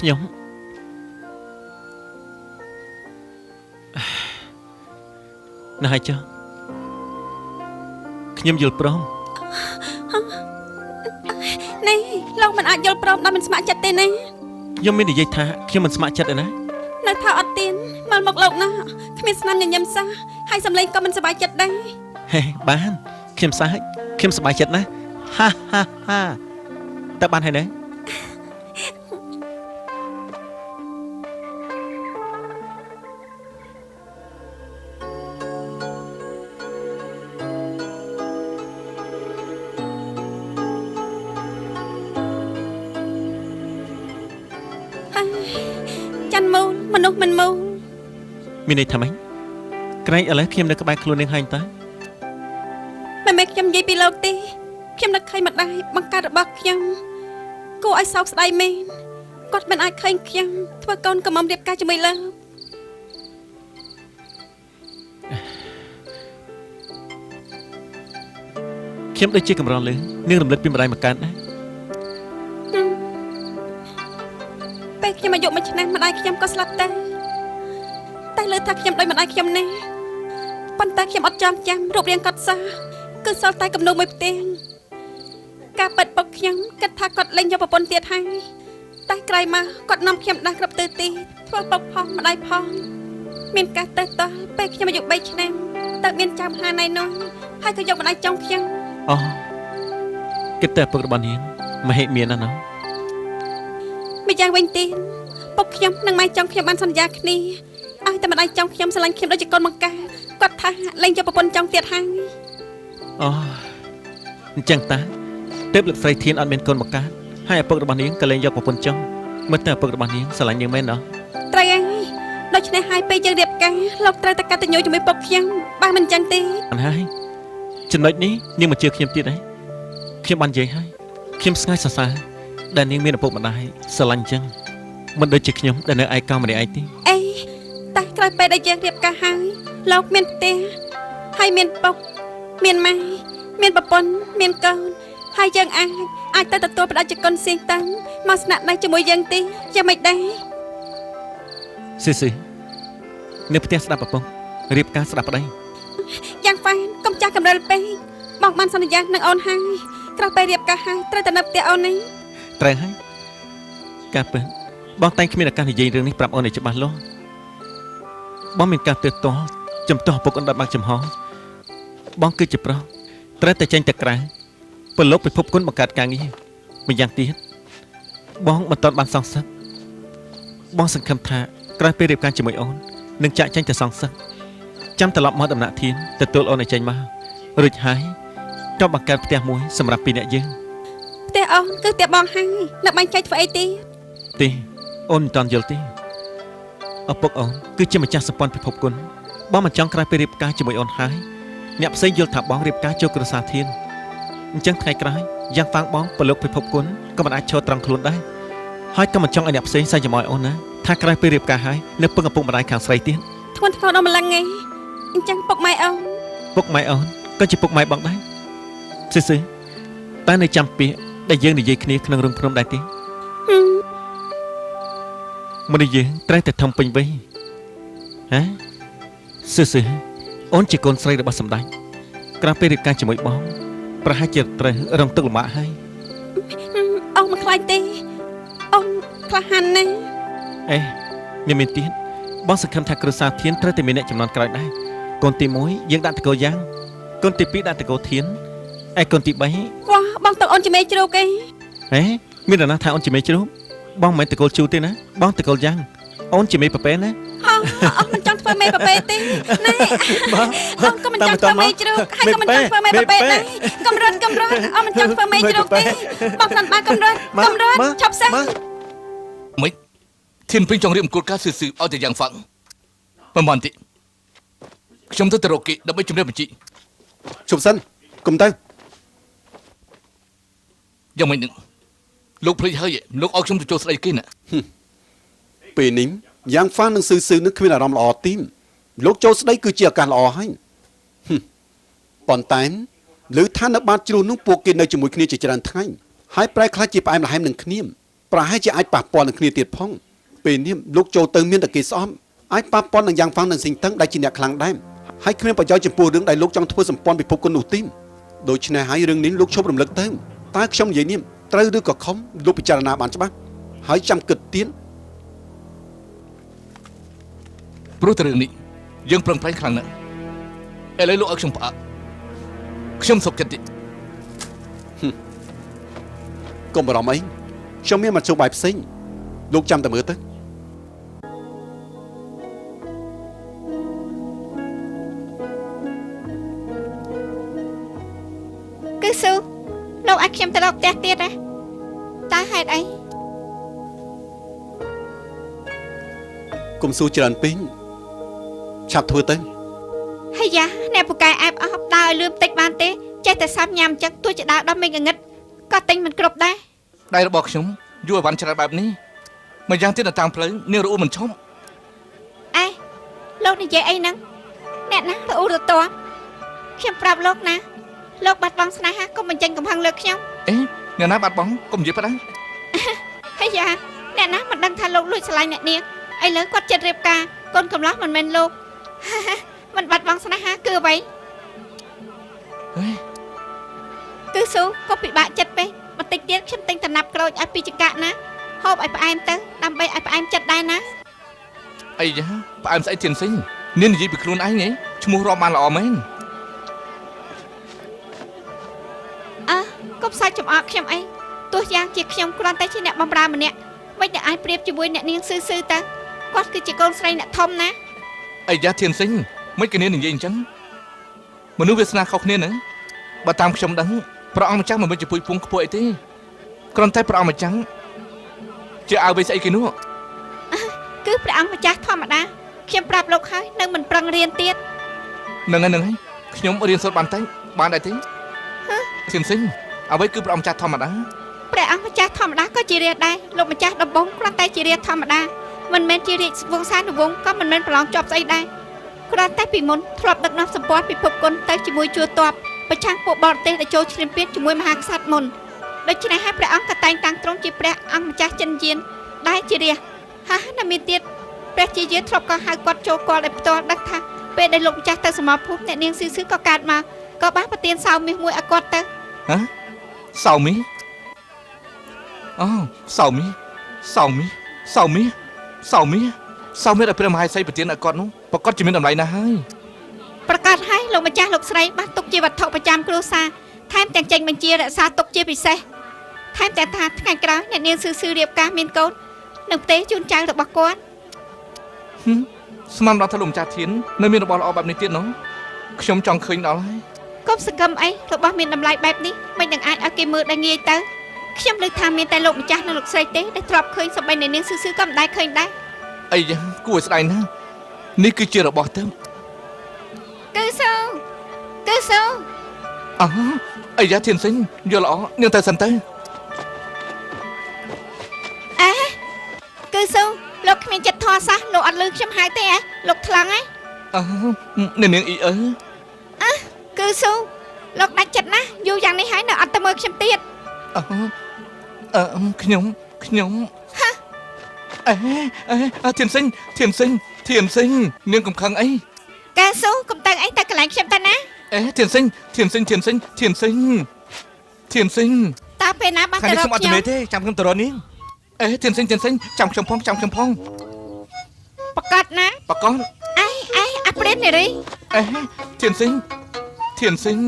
ខ្ញុំណាស់ហើយចុះខ្ញុំយល់ព្រម នេះលោកមិនអាចយល់ព្រមដល់មិនស្ម័គ្រចិត្តទេណា ខ្ញុំមាននិយាយថាខ្ញុំមិនស្ម័គ្រចិត្តឯណា នៅថាអត់ទៀនមើលមកលោកណាគ្មានស្នាមញញឹមសោះហើយសំឡេងក៏មិនសប្បាយចិត្តដែរ ហេបានខ្ញុំសើចខ្ញុំសប្បាយចិត្តណាស់ហាហាហាតើបានហើយណា ច័ន្ទមូលមនុស្សមិនមូល មានន័យថាម៉េចក្រែងឥឡូវខ្ញុំនៅក្បែរខ្លួននាងហើយតើ មិនមែនខ្ញុំនិយាយពីលោកទេខ្ញុំនឹកឃើញម្ដាយបង្កើតរបស់ខ្ញុំគួរឲ្យសោកស្ដាយមែនគាត់មិនអាចឃើញខ្ញុំធ្វើកូនកំមុំរៀបការជាមួយលោក ខ្ញុំដូចជាកម្រលើនាងរំលឹកពីម្ដាយមកកើតណា ពេលខ្ញុំអាយុ1ឆ្នាំម្ដាយខ្ញុំក៏ស្លាប់ទៅតែលើថាខ្ញុំដូចម្ដាយខ្ញុំណាប៉ុន្តែខ្ញុំអត់ចងចាំរូបរាងគាត់សោះគឺសល់តែគំនូមួយផ្ទាំងការប៉ិតពុកខ្ញុំគិតថាគាត់លែងយកប្រពន្ធទៀតហើយតែក្រោយមកគាត់នាំខ្ញុំដាស់គ្រប់ទិសទីធ្វើពុកផងម្ដាយផងមានការទៅតល់ពេលខ្ញុំអាយុ3ឆ្នាំទៅមានចាំហាណៃនោះហើយក៏យកម្ដាយចុងខ្ញុំ អូគិតតែឪពុករបស់នាងមហិមានណាស់ណោះ ម្យ៉ាងវិញទៀតពុកខ្ញុំនិងម៉ែចុងខ្ញុំបានសន្យាគ្នាឲ្យតែម្ដាយចុងខ្ញុំស្រឡាញ់ខ្ញុំដូចជាកូនបង្កើតគាត់ថាលែងយកប្រពន្ធចុងទៀតហើយ អូអញ្ចឹងតាទើបលោកស្រីធានអត់មានកូនបង្កើតហើយឪពុករបស់នាងក៏លែងយកប្រពន្ធចុងមើលទៅឪពុករបស់នាងស្រឡាញ់នាងមែនណោះ ត្រូវហើយដូច្នេះហើយពេលយើងរៀបការលោកត្រូវតែកតញ្ញូជាមួយពុកខ្ញុំបើមិនអញ្ចឹងទេ អត់ហើយចំណុចនេះនាងមកជឿខ្ញុំទៀតហ៎ខ្ញុំបាននិយាយហើយខ្ញុំស្ងើចសរសើរដែលនាងមានឪពុកម្ដាយស្រឡាញ់អញ្ចឹងមិនដូចជាខ្ញុំដែលនៅឯកោម្នាក់ឯងទេ អេតែក្រោយពេលដែលយើងរៀបការហើយលោកមានផ្ទះហើយមានពុកមានម៉ែមានប្រពន្ធមានកូនហើយយើងអាចទៅទទួលផ្ដល់ជាកូនសៀងតាំងមកស្នាក់នៅជាមួយយើងទីយ៉ាងម៉េចដែរ ស៊ីស៊ីនៅផ្ទះស្ដាប់ឪពុករៀបការស្ដាប់ប្តី យ៉ាងហ្វានកុំចាស់កម្រិលពេកបងបានសន្យានឹងអូនហើយក្រោយពេលរៀបការហើយត្រូវតែនៅផ្ទះអូននេះ ត្រូវហើយការពិតបងតែងគ្មានឱកាសនិយាយរឿងនេះប្រាប់អូនឲ្យច្បាស់លាស់បងមានការទើសទាល់ចំទាស់ឪពុកអូនដល់បើកចំហបងគឺជាប្រុសត្រូវតែចេញទៅក្រៅប្រឡូកពិភពគុណបង្កើតការងារម្យ៉ាងទៀតបងមិនទាន់បានសងសឹកបងសង្ឃឹមថាក្រោយពេលរៀបការជាមួយអូននឹងចាក់ចេញទៅសងសឹកចាំត្រឡប់មកដំណាក់ធានទទួលអូនឲ្យចេញមករួចហើយក៏បង្កើតផ្ទះមួយសម្រាប់ពីរអ្នកយើង ផ្ទះអូនគឺផ្ទះបងហើយនៅបាញ់ចែកធ្វើអីទេ ទេអូនមិនទាន់យល់ទេឪពុកអូនគឺជាម្ចាស់សម្ព័ន្ធពិភពគុណបងមិនចង់ក្រោយពេលរៀបការជាមួយអូនហើយអ្នកផ្សេងយល់ថាបងរៀបការចូលគ្រួសារធានអញ្ចឹងថ្ងៃក្រោយយ៉ាងហ្វាងបងប្រឡូកពិភពគុណក៏មិនអាចឈរត្រង់ខ្លួនដែរហើយក៏មិនចង់ឲ្យអ្នកផ្សេងសែងចំអយអូនណាថាក្រោយពេលរៀបការហើយនៅពឹងឪពុកម្ដាយខាងស្រីទៀត ធ្ងន់ធ្ងរដល់ម្លឹងឯងអញ្ចឹងពុកម៉ែអូន ពុកម៉ែអូនក៏ជាពុកម៉ែបងដែរស៊ីស៊ីតើនៅចាំពាក្យដែលយើងនិយាយគ្នាក្នុងរឿងភ្នំដែរទេ ហឹម មនុស្សយើងត្រូវតែធំពេញវ័យហ៎ស៊ីស៊ីអូនជាកូនស្រីរបស់សម្ដេចក្រោយពេលរៀបការជាមួយបងប្រហែលជាត្រូវរងទុក្ខលំបាកហើយ អូនមិនខ្លាចទេអូនក្លាហានណាស់ អេមានមានទៀតបងសង្ឃឹមថាគ្រួសារធានត្រូវតែមានអ្នកចំនួនក្រោយដែរកូនទី1យើងដាក់តកោយ៉ាងកូនទី2ដាក់តកោធានឯកូនទី3 វ៉ាបងទៅអូនជាមេជ្រូកឯង ហេមាននរណាថាអូនជាមេជ្រូកបងមិនមែនតកូលជូទេណាបងតកូលយ៉ាងអូនជាមេប្រពែណា ហ៎អូនមិនចង់ធ្វើមេប្រពែទេណែអូនក៏មិនចង់ធ្វើមេជ្រូកហើយក៏មិនចង់ធ្វើមេប្រពែដែរកំរត់កំរត់អូនមិនចង់ធ្វើមេជ្រូកទេបងសិនបានកំរត់កំរត់ឈប់សិន មិនធានពេញចង់រៀបមង្គលការស៊ឺស៊ឺឲ្យតែយ៉ាងហ្វាំងប្រហែលតិចខ្ញុំទៅទៅរកគេដើម្បីជំរាបបញ្ជី ជប់សិនគុំទៅ យ៉ាងម៉េចនឹងលោកភ្លេចហើយលោកឲ្យខ្ញុំទៅចូលស្ដីគេណា ពេលនេះយ៉ាងហ្វាននិងស៊ឺស៊ឺនឹងគ្មានអារម្មណ៍ល្អទីមលោកចូលស្ដីគឺជាឱកាសល្អហើយហឹមប៉ុន្តែឮថានៅបាតជ្រោះនោះពួកគេនៅជាមួយគ្នាជាច្រើនថ្ងៃហើយប្រែខ្លាចជាផ្អែមល្ហែមនឹងគ្នា ប្រហែលជាអាចប៉ះពាល់នឹងគ្នាទៀតផងពេលនេះលោកចូលទៅមានតែគេស្អប់អាចប៉ះពាល់នឹងយ៉ាងហ្វាំងនិងស៊ីងតឹងដែលជាអ្នកខ្លាំងដែរហើយគ្មានប្រយោជន៍ចំពោះរឿងដែលលោកចង់ធ្វើសម្ព័ន្ធពិភពគុណនោះទេដូច្នេះហើយរឿងនេះលោកឈប់រំលឹកទៅតើខ្ញុំនិយាយនេះត្រូវឬក៏ខុសលោកពិចារណាបានច្បាស់ហើយចាំគិតទៀតព្រោះតែរឿងនេះយើងប្រឹងប្រែងខ្លាំងណាស់ឥឡូវលោកឲ្យខ្ញុំផ្អាកខ្ញុំសុខចិត្តទេកុំបារម្ភអីខ្ញុំមានមធ្យោបាយផ្សេងលោកចាំតែមើលទៅគឺស៊ូលោកឲ្យខ្ញុំទៅរកផ្ទះទៀតណាតើហេតុអីកុំសួរច្រើនពេកឆាប់ធ្វើទៅហើយយ៉ាអ្នកពូកែអែបអស់ដើរឲ្យលឿនតិចបានទេចេះតែសាំញ៉ាំចឹងទោះជាដើរដល់មេឃងឹតក៏ទិញមិនគ្រប់ដែរដៃរបស់ខ្ញុំយូរឲ្យបានច្រើនបែបនេះម្យ៉ាងទៀតនៅតាមផ្លូវនាងរអ៊ូមិនឈប់អេលោកនិយាយអីហ្នឹងអ្នកណារអ៊ូរទាំខ្ញុំប្រាប់លោកណាលោកបាត់បង់ស្នេហាកុំបញ្ចេញកំហឹងលើខ្ញុំអេអ្នកណាបាត់បង់កុំនិយាយប៉ណ្ណឹងហើយយ៉ាអ្នកណាមិនដឹងថាលោកលួចស្រឡាញ់អ្នកនាងឥឡូវគាត់ចិត្តរៀបការកូនកំឡោះមិនមែនលោកមិនបាត់បង់ស្នេហាគឺអ្វីគឺស៊ូក៏ពិបាកចិត្តពេកបន្តិចទៀតខ្ញុំទិញតំណាប់ក្រូចឲ្យពីចង្កាក់ណាហូបឲ្យផ្អែមទៅដើម្បីឲ្យផ្អែមចិត្តដែរណាអីយ៉ាផ្អែមស្អីធានស៊ីងនាងនិយាយពីខ្លួនឯងហីឈ្មោះរាប់បានល្អមែនអើកុំសើចចំអកខ្ញុំអីទោះយ៉ាងជាខ្ញុំគ្រាន់តែជាអ្នកបម្រើម្នាក់មិនដែលអាចប្រៀបជាមួយអ្នកនាងស៊ឺស៊ឺទៅគាត់គឺជាកូនស្រីអ្នកធំណាអីយ៉ាធានស៊ីងមិនគេនាងនិយាយអញ្ចឹងមនុស្សវាសនាខុសគ្នាណាបើតាមខ្ញុំដឹងព្រះអង្គម្ចាស់មិនមែនជាពុយពងខ្ពស់អីទេគ្រាន់តែព្រះអង្គម្ចាស់ជាអាវវិញស្អីគេនោះគឺព្រះអង្គម្ចាស់ធម្មតាខ្ញុំប្រាប់លោកហើយនៅមិនប្រឹងរៀនទៀតហ្នឹងហើយហ្នឹងហើយខ្ញុំរៀនសូត្របានតែបានដែរទេធានស៊ីងអ្វីគឺព្រះអង្គម្ចាស់ធម្មតាព្រះអង្គម្ចាស់ធម្មតាក៏ជារាជដែរលោកម្ចាស់ដំបងគ្រាន់តែជារាជធម្មតាមិនមែនជារាជវង្សានុវង្សក៏មិនមែនប្រឡងជាប់ស្អីដែរគ្រាន់តែពីមុនធ្លាប់ដឹកនាំសម្ព័ន្ធពិភពគុណទៅជាមួយជួរទ័ពប្រឆាំងពួកបរទេសដែលចូលឈ្លានពានជាមួយមហាក្សត្រមុនដូច្នេះហើយព្រះអង្គក៏តែងតាំងទ្រង់ជាព្រះអង្គម្ចាស់ចិនយានដែលជារាជហាណាមានទៀតព្រះជាយាធ្លាប់ក៏ហៅគាត់ចូលគាល់ដោយផ្ទាល់ដឹងថាពេលដែលលោកម្ចាស់ទៅសមរភូមិអ្នកនាងស៊ីស៊ឺក៏កើតមកក៏បានប្រទានសោមាសមួយឲ្យគាត់ទៅហ៎សោមាសអូសោមាសសោមាសសោមាសសោមាសសោមាសដែលព្រះមហេសីប្រទានឲ្យគាត់នោះប្រកាសជាមានតម្លៃណាស់ហើយប្រកាសហើយលោកម្ចាស់លោកស្រីបានទុកជាវត្ថុប្រចាំគ្រួសារថែមទាំងចេញបញ្ជារក្សាទុកជាពិសេសថែមទាំងថាថ្ងៃក្រោយអ្នកនាងស៊ឺស៊ឺរៀបការមានកូននឹងផ្ទេជូនចៅរបស់គាត់ស្មានដល់ថាលោកម្ចាស់ធាននៅមានរបស់ល្អបែបនេះទៀតណោះខ្ញុំចង់ឃើញដល់ហើយកុំសង្កឹមអីរបស់មានតម្លៃបែបនេះមិននឹងអាចឲ្យគេមើលដល់ងាយទៅខ្ញុំលើកថាមានតែលោកម្ចាស់និងលោកស្រីទេដែលធ្លាប់ឃើញសូម្បីអ្នកនាងស៊ឺស៊ឺក៏មិនដែលឃើញដែរអីយ៉ាគួរឲ្យស្ដាយណាស់នេះគឺជារបស់ទៅគឺស៊ូគឺស៊ូអើអីយ៉ាធានស៊ីងយល់ល្អនាងទៅសិនទៅអេគឺស៊ូលោកគ្មានចិត្តធေါ်សោះលោកអត់លឺខ្ញុំហៅទេហ៎លោកថ្លឹងហ៎អើអ្នកនាងអ៊ីអើអើគឺស៊ូលោកដាច់ចិត្តណាស់យូរយ៉ាងនេះហើយនៅអត់ទៅមើលខ្ញុំទៀតអើអឺខ្ញុំខ្ញុំហ៎អេអេធានស៊ីងធានស៊ីងធានស៊ីងនាងកំខឹងអីកែស៊ូកុំទៅអីទៅកន្លែងខ្ញុំទៅណាអេធានស៊ីងធានស៊ីងធានស៊ីងធានស៊ីងធានស៊ីងតើពេលណាបានទៅរកខ្ញុំខ្ញុំអត់ទៅទេចាំខ្ញុំទៅរកនាងអេធានស៊ីងធានស៊ីងចាំខ្ញុំផងចាំខ្ញុំផងប្រកាសណាប្រកាសអេអេអាព្រះនារីអេធានស៊ីងធានស៊ីង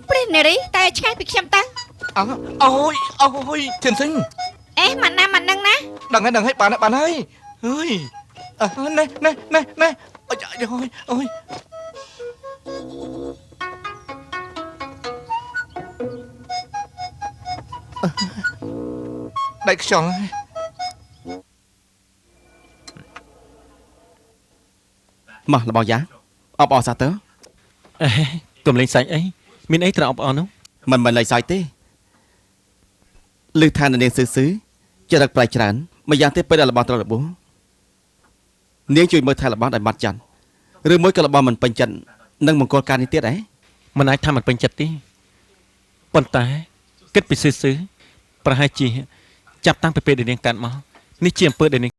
ព្រះនារីតែឆ្ងាយពីខ្ញុំទៅអើអូយអូយធានស៊ីងអេមិនណាមិននឹងណាដឹងហើយដឹងហើយបានហើយបានហើយអើយអើណែណែណែណែអូយអូយដាច់ខ្យល់ហើយមករបស់យ៉ាអបអរសាទរអេកុំលេងសើចអីមានអីត្រូវអបអរនោះមិនលេងសើចទេឮថានាងស៊ឺស៊ឺចរិតប្រៃច្រើនម្យ៉ាងទៀតពេលដែលរបស់ត្រូវរបួសនាងជួយមើលថែរបស់ដោយបាត់ច័ន្ទឬមួយក៏របស់មិនពេញចិត្តនឹងមង្គលការនេះទៀតអីមិនអាចថាមិនពេញចិត្តទេប៉ុន្តែគិតពីស៊ឺស៊ឺប្រហែលជា ចាប់តាំងពីពេលដែលនាងកើតមកនេះជាអំពើដែលនាង